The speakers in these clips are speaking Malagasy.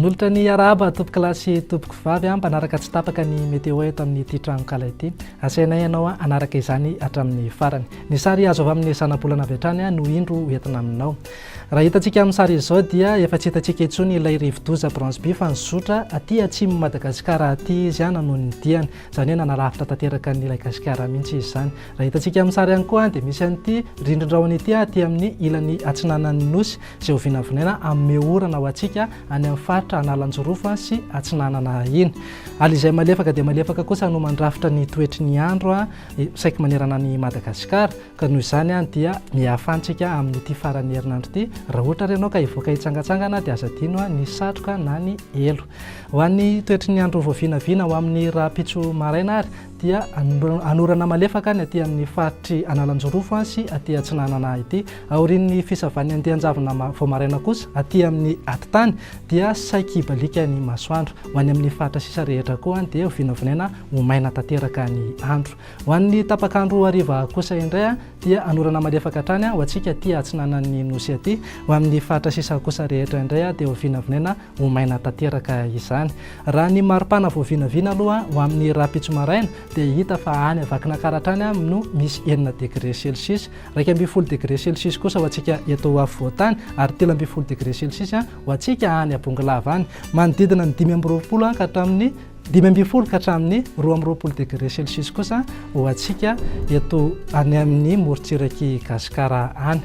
Manolotra ny arahaba tompokolahy sy tompokovavy mpanaraka tsy tapaka ny météo eto amin'ity tranonkala ity. Asainay ianao hanaraka izany hatramin'ny farany. Ny sary azo avy amin'ny zanabolana avy hatrany no indro hoentina aminao. Raha hitantsika amin'ny sary izao dia efa tsy hitantsika intsony ilay rivodoza Bransby fa nizotra aty atsimon'i Madagasikara aty izy noho ny diany. Izany hoe nanalavitra tanteraka an'ilay Gasikara mihitsy izy izany. Raha hitantsika amin'ny sary ihany koa dia misy an'ity rindrin-drahona ity aty amin'ny ilany atsinanan'ny Nosy izay ho vinavinaina hanome orana ho antsika any amin'ny faritra Analanjirofo sy Atsinanana iny. Alizay malefaka dia malefaka kosa no mandrafitra ny toetry ny andro saiky manerana an'i Madagasikara ka noho izany dia mihafantsika amin'ity faran'ny herinandro ity. Raha ohatra ary ianao ka hivoaka hitsangantsangana dia aza adino ny satroka na ny elo. Ho an'ny toetry ny andro voavinavina ho amin'ny rahampitso maraina ary dia hanorana malefaka ny aty amin'ny faritr'i Analanjirofo sy aty Atsinanana ity. Aorian'ny fisavan'ny andian-javona vao maraina kosa aty amin'ny atitany dia saiky hibaliaka ny masoandro. Ho any amin'ny faritra sisa rehetra koa dia ho vinavinaina ho maina tanteraka ny andro. Ho an'ny tapak'andro hariva kosa indray dia hanorana malefaka hatrany ho antsika aty atsinanan'ny Nosy aty. Ho amin'ny faritra sisa kosa rehetra indray dia ho vinavinaina ho maina tanteraka izany. Raha ny maripana voavinavina aloha ho amin'ny rahampitso maraina dia hita fa any Vakinankaratra any no misy enina degre celsius, 11 degre celsius kosa ho antsika eto afovoan-tany ary 13 degre celsius ho antsika any Bongolava any. Manodidina ny 25 ka hatramin'ny 15 ka hatramin'ny 22 degre celsius kosa ho antsika eto any amin'ny morontsirak'i Gasikara any.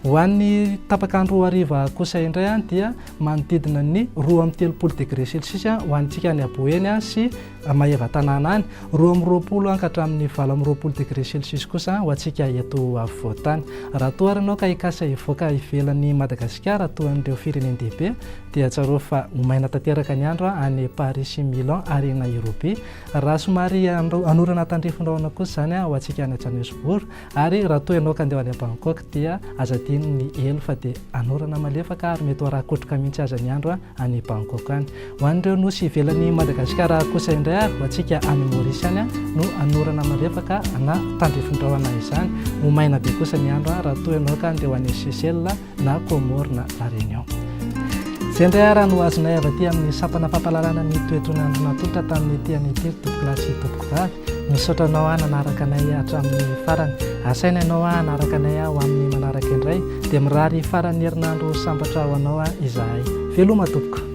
Ho an'ny tapak'andro hariva kosa indray dia manodidina ny 32 degre celsius ho antsika any Boeny sy Maevatanàna any, 22 ka hatramin'ny 28 degre celsius kosa ho antsika eto afovoan-tany. Raha toa ary ianao ka hikasa hivoaka ivelan'i Madagasikara toa an'ireo firenen-dehibe dia tsarovy fa ho maina tanteraka ny andro any Paris sy Milan ary Nairobi. Raha somary hanorana tandrifin-drahona kosa izany ho antsika any Johannesburg Ary raha toa ianao ka andeha ho any Bangkok dia aza adino ny elo fa dia hanorana malefaka ary mety ho arakotroka mihitsy aza ny andro any Bangkok any. Ho an'ireo nosy ivelan'i Madagasikara kosa indray ary ho antsika any Maurice any no hanorana malefaka na tandrifin-drahona izany. Ho maina be kosa ny andro raha toa ianao ka andeha ho any Seychelles na Comores na La Réunion. Izay indray ara no azonay avy aty amin'ny sampana fampahalalana ny toetron'andro natolotra tamin'ity anio ity ry tompokolahy sy tompokovavy. Misaotra anao aho nanaraka anay hatramin'ny farany. Asaina ianao aho hanaraka anay ho amin'ny manaraka indray. Dia mirary faran'ny herinandro sambatra ho anao izahay. Veloma tompoko.